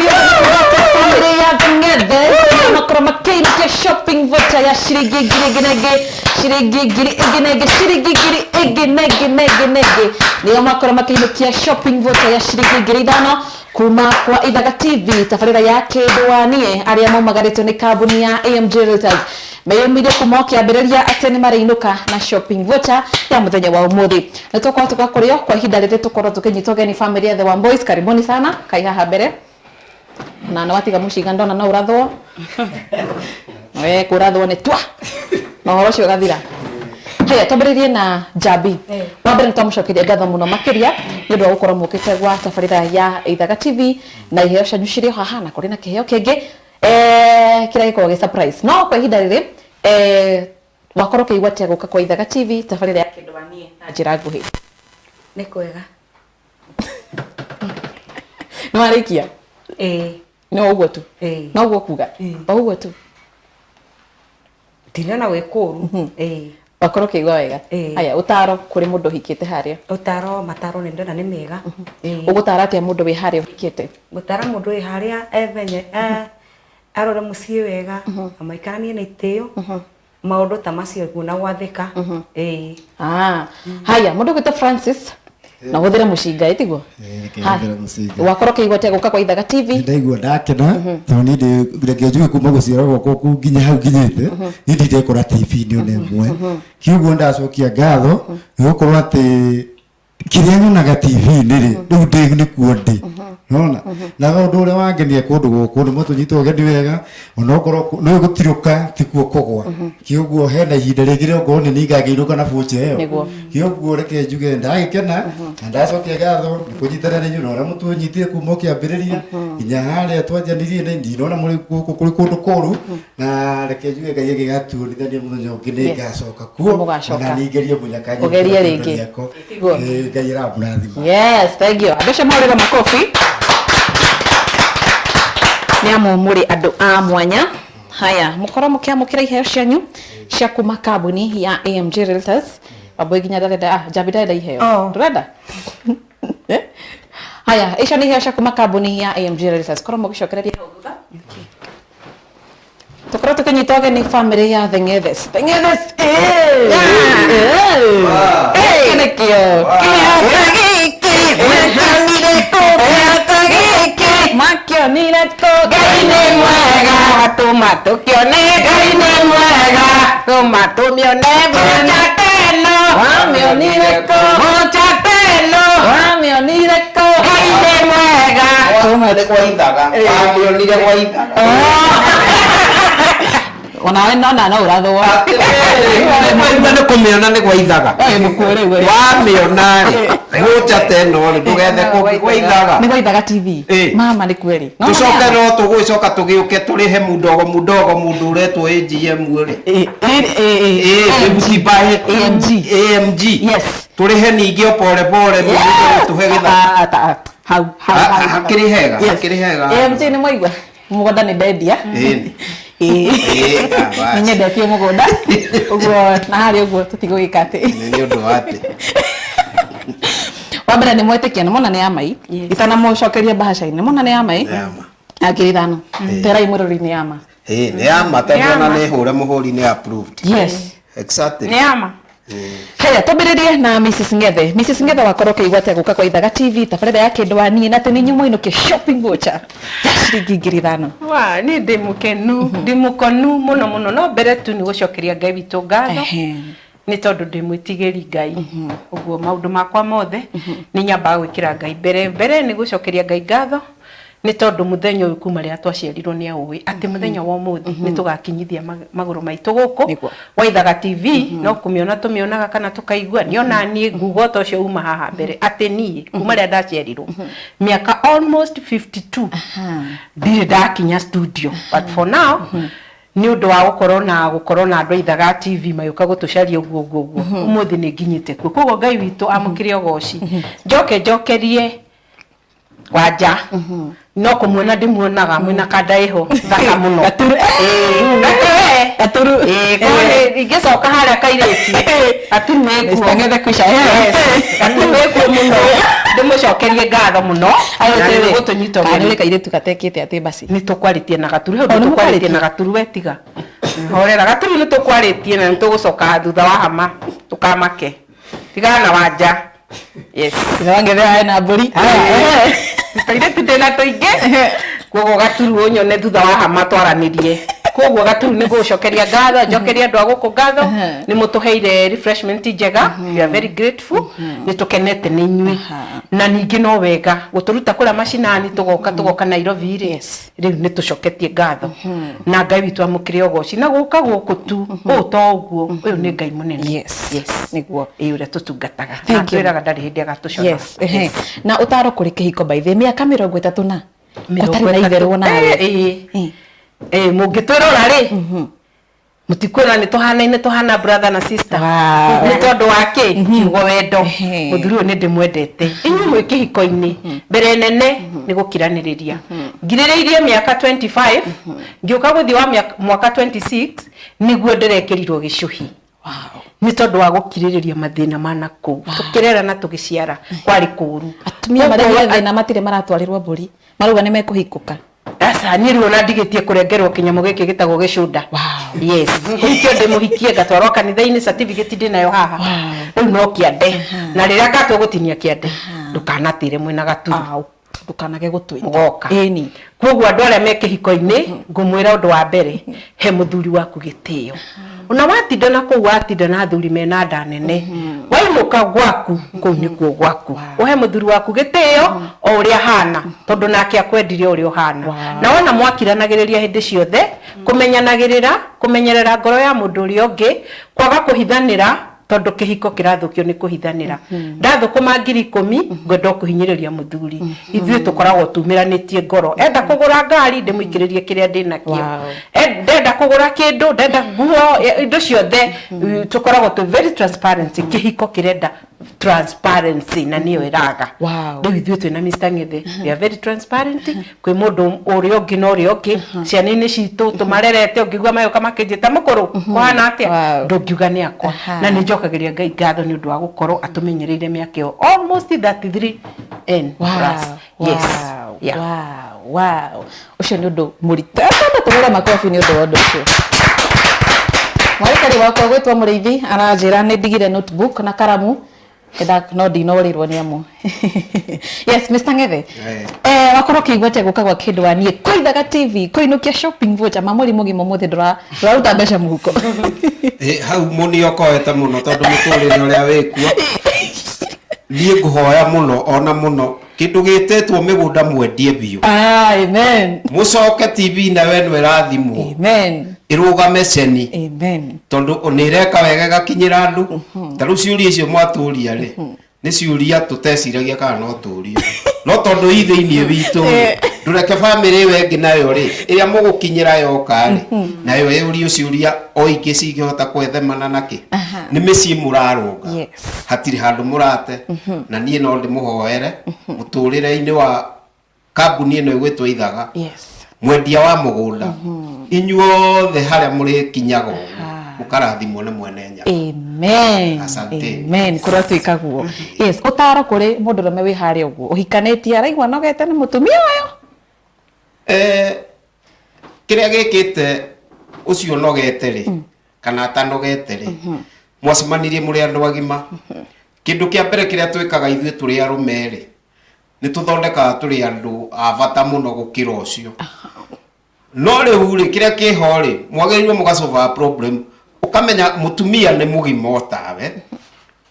B: family ya The Ngethes makorwo makĩinũkia shopping voucher ya ciringi 1000 na ĩngĩ ciringi 1000 na ĩngĩ ciringi 1000 na ĩngĩ na ĩngĩ na ĩngĩ nĩo makorwo makĩinũkia shopping voucher ya ciringi 5000 kuma kwa Ithaga TV tabarĩra ya kĩndũ wa niĩ arĩa maumagarĩtio nĩ kambuni ya AMG Realtors meyumĩrie kuma o kĩambĩrĩria atĩ nĩ marĩinũka na shopping voucher ya mũthenya wa ũmũthĩ nĩ tũkorwo tũgakũrĩo kwa ihinda rĩrĩ tũkorwo tũkĩnyita ũgeni family ya The One Boys karibuni sana kai haha mbere na nĩ watiga mũcinga ndona no ũrathwo we kũrathwo nĩ twa na ũhoro ũcio ũgathira haya twambĩrĩrie na Njambi wa mbere nĩtwamũcokeria ngatho mũno makĩria nĩ ũndũ wa gũkorwo mũkĩte gwa tabarĩra ya Ithaga TV na iheo cianyu cirĩ o haha na kũrĩ na kĩheo kĩngĩ kĩrĩa gĩkoragwo gĩ surprise no kwa ihinda rĩrĩ wakorwo ũkĩigua atĩa gũka kwa Ithaga TV tabarĩra ya kĩndũ wa niĩ na njĩra nguhĩ
F: nĩ kwega
B: nĩ warĩkia no ũguo tu no ũguo kuga o ũguo tu
F: ndinona gwĩ kũũru
B: wakorwo ũkĩigua wega haya ũtaro kũrĩ mũndũ ũhikĩte harĩa
F: ũtaro mataro nĩ ndona nĩ mega
B: ũgũtara atĩa mũndũ wĩ harĩa ũhikĩte
F: gũtara mũndũ wĩ harĩa ethenye arore mũciĩ wega na maikaranie na itĩo maũndũ ta macio guo na gwathĩka
B: haya mũndũ ũgwĩtwo Francis na ũhũthĩre mũcinga ĩtiguo wakorwo ũkĩigua atĩa gũka kwa Ithaga TV
E: ndaigua ndakena tondũ niĩ reke njuge kuma gũciarwo gwakwa kũu nginya hau nginyĩte niĩ ndindekora TV-inĩ ona ĩmwe kiuguo ndacokia ngatho nĩ gũkorwo atĩ Kĩrĩa nyonaga TV-inĩ rĩ, rĩu ndĩ nĩkuo ndĩ nona. Na ũndũ ũrĩa wangenia kũndũ gũkũ nĩ mwatũnyita ũgeni wega, onokorwo nĩ gũtirũka tikuo kũgwa, kĩũguo hena ihinda rĩngĩ rĩa okorwo nĩ ningangĩinũka na bũnja ĩyo. Kĩũguo reke njuge ndagĩkena na ndacokia ngatho nĩ kũnyitana na inyuĩ na ũrĩa mũtũnyitire kuma ũkĩambĩrĩria nginya harĩa twanjanirie, nĩ ndinona mũrĩ gũkũ kũrĩ kũndũ kũru, na reke njuge Ngai agĩgatuonithania mũthenya ũngĩ nĩ ngacoka kuo.
B: Mũgacoka.
E: Na ningerie mũnyaka.
B: Ũgerie rĩngĩ. Tiguo.
E: Ngai aramũrathima.
B: Yes, thank you. Andũ acio mahũrĩrwo makobi nĩ amu mũrĩ andũ a mwanya. Haya, mũkorwo mũkĩamũkĩra iheo cianyu cia kuma kambuni ya AMG Realtors. Wambui nginya ndarenda, Njambi ndarenda iheo.
D: Oh.
B: Ndũrenda? Eh? Haya, icio nĩ iheo cia kuma kambuni ya AMG Realtors. Korwo mũgĩcokereria hau thutha. Tũkorwo tũkĩnyita ũgeni family ya Thengethes. Thengethes. Eh. Eh. Gĩkĩ nĩkĩo. Kĩhota gĩkĩ, mwekionire kũ? Kĩhota gĩkĩ, mwakĩonire kũ? Ngai nĩ mwega,
D: tũma tũkĩone. Ngai nĩ mwega, tũma tũmĩone. Mũcha teno.
B: Wamĩonire kũ?
D: Mũcha teno.
B: Wamĩonire kũ?
D: Ngai nĩ mwega.
B: Tũma.
C: Nĩ gwa ithaga, wamĩonire gwa ithaga.
B: Onawe nona no ũrathũa.
C: Atĩrĩrĩ, nĩ kũmĩona nĩ gwa ithaga.
B: Ĩ, mũkuo rĩu ĩ.
C: Wamĩona rĩ, gũcha teno rĩ, ndũgethe kũngĩ, gwa ithaga.
B: Nĩ gwa Ithaga TV.
C: Ĩ.
B: Mama nĩ kweli. No,
C: Tũcoke no tũgũgĩcoka tũgĩũke tũrĩhe mundogo mundogo mũndũ ũretwo AGM rĩ. Ĩ, by
B: AMG.
C: AMG.
B: Yes.
C: Tũrĩhe ningĩ o pore pore mũndũ tũhe gĩthaka.
B: Ah, hau hau hau.
C: Hakĩrĩ hega,
B: Yes.
C: hakĩrĩ hega.
B: AMG nĩ mwaigua mũgũnda nĩ ndendia.
C: Ĩĩ.
B: Ĩĩ.
C: Ĩĩ, ah, basi.
B: Nĩ nyendetie mũgũnda ũguo na harĩa ũguo tũtigũgĩka atĩ.
C: Nĩ ũndũ wa atĩ.
B: Wa mbere nĩ mwetĩkia nĩ mona nĩ ya mai. Itanamũcokeria bahaca-inĩ nĩ mona nĩ ya mai.
C: Nĩ ya ma.
B: Na 5,000 terai mwĩrori nĩ ya ma.
C: Ĩĩ, nĩ ya ma tondũ ona nĩ hũre mũhũri nĩ approved.
B: Yes.
C: Exactly.
D: Nĩ ama.
B: Haya, twambĩrĩrie na Mrs. Ngethe. Mrs. Ngethe, wakorwo ũkĩigua atĩa gũka kwa Ithaga TV tabarĩra ya kĩndũ wa niĩ na atĩ nĩ inyuĩ mwainũkia shopping voucher ya ciringi 5,000?
D: Wa niĩ ndĩ mũkenu, ndĩ mũkonu mũno mũno, no mbere tu nĩ gũcokeria Ngai witũ ngatho nĩ tondũ ndĩ mwĩtigĩri Ngai, ũguo maũndũ makwa mothe nĩ nyambaga gwĩkĩra Ngai mbere. Mbere nĩ gũcokeria Ngai ngatho nĩ tondũ mũthenya ũyũ kuma rĩrĩa twaciarirwo nĩ aũĩ atĩ mũthenya wa ũmũthĩ nĩ tũgakinyithia magũrũ maitũ gũkũ wa Ithaga TV, no kũmĩona tũmĩonaga kana tũkaigua. Nĩ ona niĩ nguga ũta ũcio uma haha mbere atĩ niĩ kuma rĩrĩa ndaciarirwo mĩaka almost 52 ndirĩ ndakinya studio, but for now nĩ ũndũ wa gũkorwo na andũ a Ithaga TV magĩũka gũtũcaria ũguo ũguo ũguo, ũmũthĩ nĩ nginyĩte kuo. Koguo Ngai witũ amũkĩre ũgoci. Njoke njokerie Wanja, no kũmuona ndĩmuonaga mwĩna kanda ĩho thaka mũno.
B: Gaturu.
D: Ĩĩ, gaturu.
B: Gaturu.
D: Ĩĩ, koguo ingĩcoka harĩa kairĩtu gaturu wĩkuo.
B: Mr. Ngethe kwica.
D: Yes, gaturu wĩkuo mũno, ndĩmũcokerie ngatho mũno na nĩ gũtũnyita
B: Nĩ
D: ũgeni.
B: kairĩtu gatekĩte atĩ basi.
D: Nĩ tũkwarĩtie na gaturu hau.
B: Oh,
D: Nĩ
B: nĩ
D: tũkwarĩtie
B: mũkwarĩtie?
D: na gaturu, we tiga horera gaturu, nĩ tũkwarĩtie na nĩ tũgũcoka thutha wa hama tũkamake. Tigana na Wanja, yes.
B: Ngethe na mbũri.
D: Tũirĩtu ndĩna tũingĩ, koguo gaturu ũnyone thutha wa hama twaranĩrie. Koguo gaturu nĩ gũcokeria ngatho, njokerie andũ a gũkũ ngatho nĩ mũtũheire refreshment njega. We are very grateful, nĩ tũkenete nĩ inyuĩ, na ningĩ no wega gũtũruta kũrĩa macinani tũgoka Nairobi rĩ. Rĩu nĩ tũcoketie ngatho na Ngai witũ amũkĩre ũgoci na gũka gũkũ tu ũũ to ũguo, ũyũ nĩ Ngai mũnene.
B: Yes. Nĩguo.
D: Ĩĩ, ũrĩa tũtungataga na
B: Thank you.
D: twĩraga ndarĩ hĩndĩ agatũcona.
B: Yes. Ehe. Na ũtaro kũrĩ kĩhiko by the mĩaka 30 na gũtarĩ na itherũ nawe.
D: Ĩĩ, mũngĩtwĩrora rĩ, mũtikuona nĩ tũhanaine, tũhana brother na sister.
B: Wow.
D: Nĩ tondũ wa kĩ kiugo wendo. Mũthuri ũyũ nĩ ndĩmwendete. Inyuĩ mwĩ kĩhiko-inĩ, mbere nene nĩ gũkiranĩrĩria. Ngirĩrĩirie mĩaka 25 ngĩũka gũthiĩ wa mwaka 26 nĩguo ndĩrekĩrirwo gĩcũhi nĩ tondũ wa gũkirĩrĩria mathĩna ma nakũu tũkĩrera na tũgĩciara kwarĩ kũũru.
B: Atumia marĩa thĩna matirĩ maratwarĩrwo mbũri marauga nĩ mekũhingũka.
D: Aca, niĩ rĩu ona ndigĩtie kũrengerwo kĩnyamũ gĩkĩ gĩtagwo gĩcũnda. Yes, kũhikio ndĩmũhikie ngatwarwo kanitha-inĩ, certificate ndĩnayo haha. Rĩu no kĩande, na rĩrĩa ngatua gũtinia kĩande ndũkanatĩre mwĩna gaturu.
B: Au, ndũkanage gũtwĩta.
D: Mũgoka.
B: Ĩni.
D: Koguo andũ arĩa me kĩhiko-inĩ, ngũmwĩra ũndũ wa mbere, he mũthuri waku gĩtĩo. Ona watinda na kũu, watinda na athuri mena nda nene, wainũka gwaku kũu nĩkuo gwaku. Ũhe mũthuri waku gĩtĩo o ũrĩa ahana, tondũ nake akwendire ũrĩa ũhana. Na wona mwakiranagĩrĩria hĩndĩ ciothe, kũmenyanagĩrĩra, kũmenyerera ngoro ya mũndũ ũrĩa ũngĩ, kwaga kũhithanĩra, tondũ kĩhiko kĩrathũkio nĩ kũhithanĩra. Ndathũkũma 10,000, ngwenda kũhinyĩrĩria mũthuri. Ithuĩ tũkoragwo tumĩranĩtie ngoro. Enda kũgũra ngari, ndĩmũikĩrĩrie kĩrĩa ndĩnakĩo. Ndenda kũgũra kĩndũ, ndenda nguo, indo ciothe, tũkoragwo twĩ very transparent. Kĩhiko kĩrenda transparency na nĩyo ĩraga. Rĩu ithuĩ twĩna Mr. Ng'ethe, we are very transparent kwĩ mũndũ ũrĩa ũngĩ na ũrĩa ũngĩ. Ciana-inĩ citũ tũmarerete, ũngĩigua magĩũka makĩnjĩta mũkũrũ, kũhana atĩa, ndũngiuga nĩ akwa. Na nĩ njokagĩria Ngai ngatho nĩ ũndũ wa gũkorwo atũmenyereire mĩaka ĩyo almost 33 and plus. Yes. Yeah.
B: Wow. Ũcio nĩ ũndũ mũritũ. Twambe tũhũre makobi nĩ ũndũ wa ũndũ ũcio. Mwarĩkarĩ wakwa gwĩtwo Mũrĩithi aranjĩra nĩ ndigire notebook na karamu, no ndinorĩrwo nĩ amu. Yes, Mr. Ng'ethe. Wakorwo ũkĩigua atĩa gũka gwa kĩndũ wa niĩ kwĩ Ithaga TV kũinũkia shopping voucher ma mweri mũgima ũmũthĩ ndũraruta mbeca mũhuko?
C: Hau mũniokoete mũno, tondũ mũtũrĩre ũrĩa wĩkuo, niĩ ngũhoya mũno ona mũno kĩndũ gĩtĩtwo mĩgũnda mwendie biũ.
B: Amen.
C: Mũcoke TV nayo ĩno ĩrathimwo.
B: Amen.
C: Ĩrũgame ceni.
B: Amen.
C: Tondũ nĩ ĩreka wega ĩgakinyĩra andũ. Ta rĩu ciũria icio mwatũria rĩ, nĩ ciũria tũteciragia kana no tũrio, no tondũ i thĩiniĩ witũ rĩ, ndũreke bamĩrĩ ĩyo ĩngĩ nayo rĩ, ĩrĩa mũgũkinyĩra yoka rĩ, nayo ĩũrio ciũria o ingĩ cingĩhota kwethemana nakĩ. Nĩ mĩciĩ mũrarũnga. Hatirĩ handũ mũrate. Na niĩ no ndĩmũhoere mũtũrĩre-inĩ wa kambuni ĩno ĩgwĩtwo Ithaga, mwendia wa mũgũnda, inyuothe harĩa mũrĩkinyaga ũguo mũkarathimwo nĩ Mwene Nyaga.
B: Amen.
C: Asante.
B: Amen. Kũrotwĩka guo. Yes, ũtaro kũrĩ mũndũrũme wĩ harĩa ũguo ũhikanĩtie araigua nogete nĩ mũtumia ũyũ.
C: Kĩrĩa gĩkĩte ũcio nogete rĩ, kana atanogete rĩ, mwacemanirie mũrĩ andũ agima. Kĩndũ kĩa mbere kĩrĩa twĩkaga ithuĩ tũrĩ arũme rĩ, nĩ tũthondekaga tũrĩ andũ a bata mũno gũkĩra ũcio. No rĩu rĩ, kĩrĩa kĩho rĩ, mwagĩrĩirwo mũgasolve problem, ũkamenya mũtumia nĩ mũgima o tawe.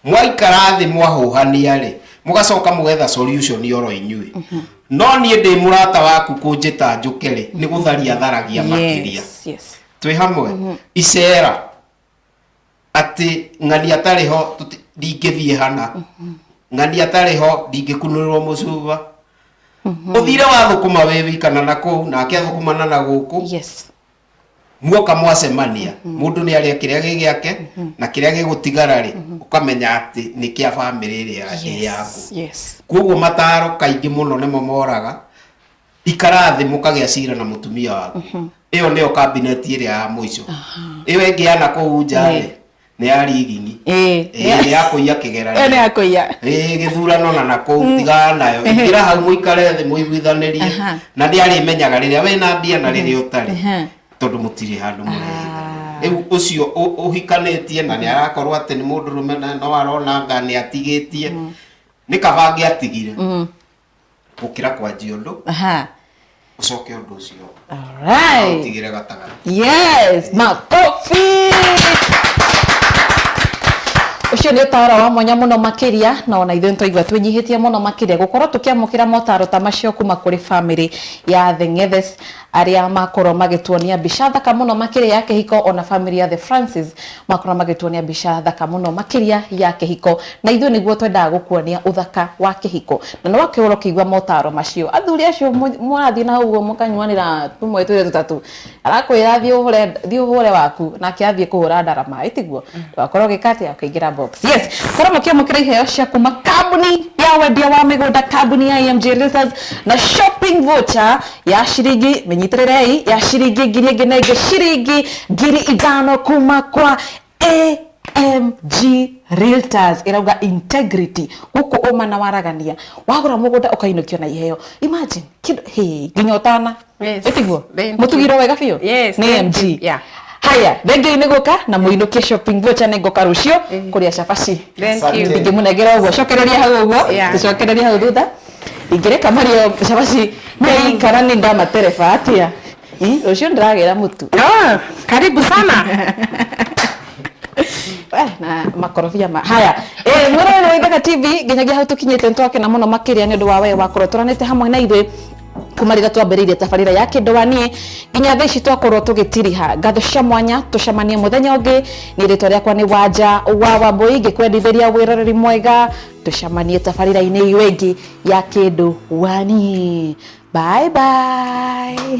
C: Mwaikara thĩ mwahũhania rĩ, mũgacoka mũgetha solution oro inyuĩ. No niĩ ndĩ mũrata waku, kũnjĩta njũke rĩ, nĩ gũtharia tharagia makĩria. Twĩ hamwe. Icera atĩ ng'ani atarĩ ho ndingĩthiĩ hana, ng'ani atarĩ ho ndingĩkunũrĩrwo mũcuba. Ũthire wathũkũma wĩ wikana na kũu, nake athũkũmana na gũkũ. Muoka mwacemania, mũndũ nĩ arĩa kĩrĩa gĩ gĩake na kĩrĩa gĩgũtigara rĩ, ũkamenya atĩ nĩ kĩa bamĩrĩ ĩrĩa ĩ yaku. Koguo mataro kaingĩ mũno nĩmo moraga. Ikara thĩ mũkagĩa cira na mũtumia waku. Ĩyo nĩyo kabineti ĩrĩa ya mũico. Ĩyo ĩngĩ ya nakũu nja rĩ, nĩ ya rigging. Nĩ ya kũiya kĩgeranio.
B: Ĩyo nĩ ya kũiya.
C: Gĩthurano na nakũu, tigana nayo. Ingĩra hau mũikare thĩ mũiguithanĩrie. Na nĩ arĩmenyaga rĩrĩa wĩna mbia na rĩrĩa ũtarĩ. Tondũ mũtirĩ handũ mũrehitha. Rĩu ũcio ũhikanĩtie na nĩ arakorwo atĩ nĩ mũndũrũme na no arona anga nĩ atigĩtie, nĩ kaba angĩatigire gũkĩra kwanjia ũndũ, ũcoke ũndũ ũcio ũtigĩre gatagatĩ.
B: Yes, makofi. Ũcio nĩ ũtaro wa mwanya mũno makĩria, na ona ithuĩ nĩtwaigua twĩnyihĩtie mũno makĩria gũkorwo tũkĩamũkĩra motaro ta macio kuma kũrĩ family ya The Ng'ethes, arĩa makorwo magĩtuonia mbica thaka mũno makĩria ya kĩhiko, ona family ya The Francis makorwo magĩtuonia mbica thaka mũno makĩria ya kĩhiko. Na ithuĩ nĩguo twendaga gũkuonia ũthaka wa kĩhiko, na nĩ wakĩhũra ũkĩigua motaro macio. Athuri acio mũrathiĩ na hau ũguo mũkanyuanĩra tũmwe twĩrĩ tũtatũ, arakwĩra thiĩ ũhũre, thiĩ ũhũre waku, nake athiĩ kũhũra ndarama, ĩtiguo? Wakorwo ũgĩka atĩa? Ũkĩingĩra box. Yes, korwo mũkĩamũkĩra iheo cia kuma kambuni ya wendia wa mĩgũnda, kambuni ya AMG Realtors, na shopping voucher ya ciringi, mĩnyitĩrĩrei, ya ciringi ngiri ĩngĩ na ĩngĩ, ciringi 5,000 kuma kwa AMG Realtors. Ĩrauga integrity gũkũ ũma na waragania. Wagũra mũgũnda ũkainũkio na iheo. Imagine kĩndũ hĩ nginya ũtana.
D: Yes.
B: Ĩtiguo?
D: Thank you.
B: Mũtugirwo wega biũ?
D: Yes,
B: Nĩ
D: thank
B: AMG.
D: you. Yeah.
B: Haya, thengiũ nĩ gũka na mũinũkie shopping voucher, nĩ ngũka rũciũ kũrĩa cabaci.
D: Thank you.
B: Ndingĩmũnengera ũguo, cokereria hau ũguo, tũcokererie hau thutha. Ingĩreka mario cabaci nĩikara nĩ ndamatereba atĩa? Rũciũ ndĩragĩra mũtu.
D: Oh, karibu sana.
B: Na makorobia ma haya mwĩroreri wa Ithaka TV, nginyagia hau tũkinyĩte, nĩtwakena mũno makĩria nĩ ũndũ wa we wakorwo tũranĩte hamwe na ithuĩ kuma rĩrĩa twambĩrĩirie tabarĩra ya kĩndũ wa niĩ nginya thaa ici twakorwo tũgĩtiriha. Ngatho cia mwanya, tũcemanie mũthenya ũngĩ. Niĩ rĩtwa rĩakwa nĩ Wanja wa Wambũi, ngĩkwendithĩria wĩroreri mwega. Tũcemanie tabarĩra-inĩ ĩyo ĩngĩ ya kĩndũ wa niĩ. Bye bye.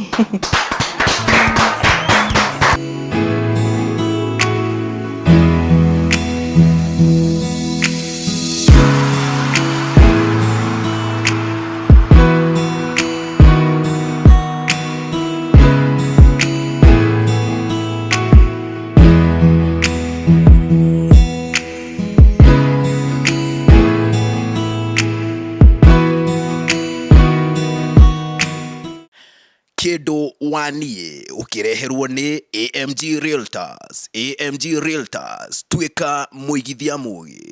A: Kĩndũ wa niĩ ũkĩreherwo nĩ AMG Realtors. AMG Realtors, tuĩka mũigithia mũgĩ.